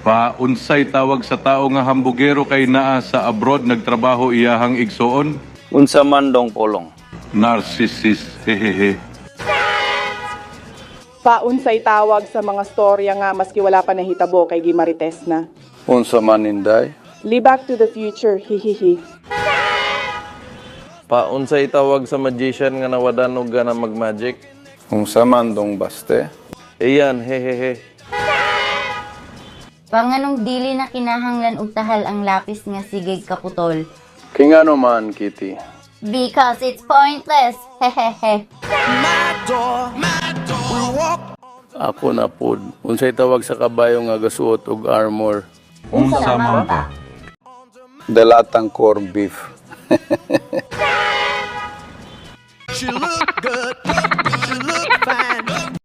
Pa unsay tawag sa tao nga hambugero kay naa sa abroad nagtrabaho iyahang igsoon? Unsa man dong polong? Narcissist, hehehe. Paunsay tawag sa mga storya nga maski wala pa nahitabo kay gimarites na? Unsa man, Inday? Libak to the future, hihihi. Paunsay tawag sa magician nga nawadan og gana mag-magic? Unsa man dong baste? Iyan, hehehe. Panganong dili na kinahanglan og tahal ang lapis nga sige kaputol? Kay ngano man, Kitty? Because it's pointless. Hehehe. Ako na pod. Unsay tawag sa kabayo nga gasuot og armor? Unsa man ba? Dalatang corned beef. She look good.